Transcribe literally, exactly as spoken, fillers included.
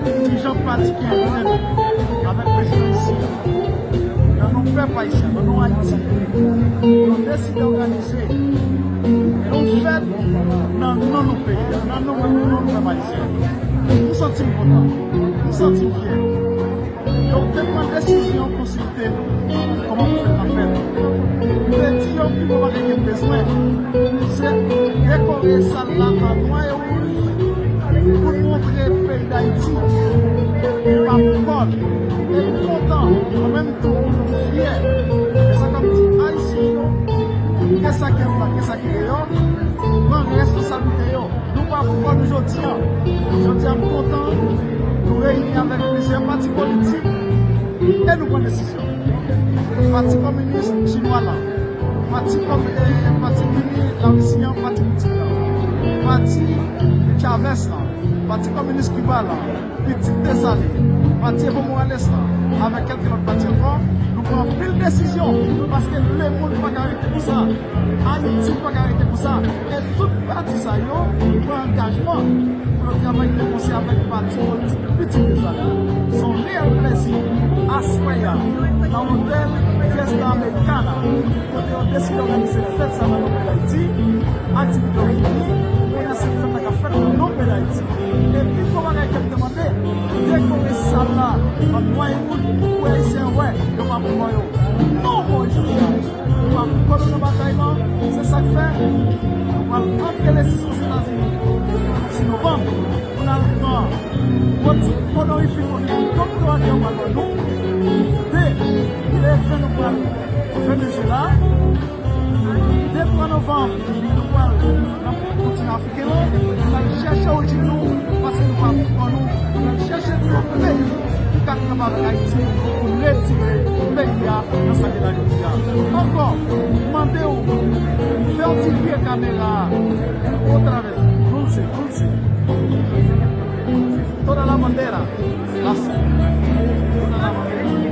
Dirijan pati ki antre avèk prezidan isi, nan non pèp ayisyen, nan non Ayiti, nou deside òganize yon fèt nan non nou peyi a, nan non, non nou pèp ayisyen. M santi m kontan, m santi m fyè. Yo te pran desizyon konsilte nou kòman pou fèt la fèt. M te di yo pi gwo bagay ke m bezwen, se dekore sal la an nwa e wouj pou n montre peyi Dayiti li pa pou kò l. E m kontan, an menm tan, m fyè. E sa k ap di Ayisyen yo, ke sa ki anndan, ke sa ki deyò, pran responsablite yo. Nou pa pou kò nou jodi a. Jodi a, m kontan nou reyini avèk plizyè pati politik e nou pran desizyon. Pati Kominis Chinwa la, Pati Komi-, eh, Pati Mini Larisi an, Pati Putin la, Pati Chavez la, Pati Kominis Kiba la, Pitit Desalin, Pati Evo Morales la, avèk kèlke lòt pati ankò, nou pran anpil desizyon, paske lemonn pa ka rete konsa, Ayiti pa ka rete konsa, e tout pati sa yo pran angajman pou yo travay de konsè avèk pati politik Pitit Desalin. Se yon reyèl plèzi aswè a nan otèl Fiesta Americana, kote yo deside òganize fèt sa nan non peyi Dayiti. Aktivite yo fini, kounye a se fèt la k ap fèt nan non peyi Dayiti. E pi gwo bagay ke m te mande, dekore sal la an nwa e wouj pou Ayisyen wè, yo pa pou kò yo. Non, Moyiz Jean Charles, nou pa pou kò nou nan batay lan, se sa k fè nou pral antre le sis Ozetazini, sis novanm, pou n al pran gwo ti onorific, gwo ti doktora ke yo pral ban nou, de le ven nou pral Venezuela, de twa novanm, nou pral nan kontinan afriken an, nou pral chèche orijin nou, paske nou pa pou kò nou, nou pral chèche yon peyi ki ka kapab Ayiti pou retire peyi a nan sa ke l la jodi a. Ankò, m mande w, fè yon ti vire kamera a, otra vez, dulce, dulce. Toda la bandera, las, toda la bandera.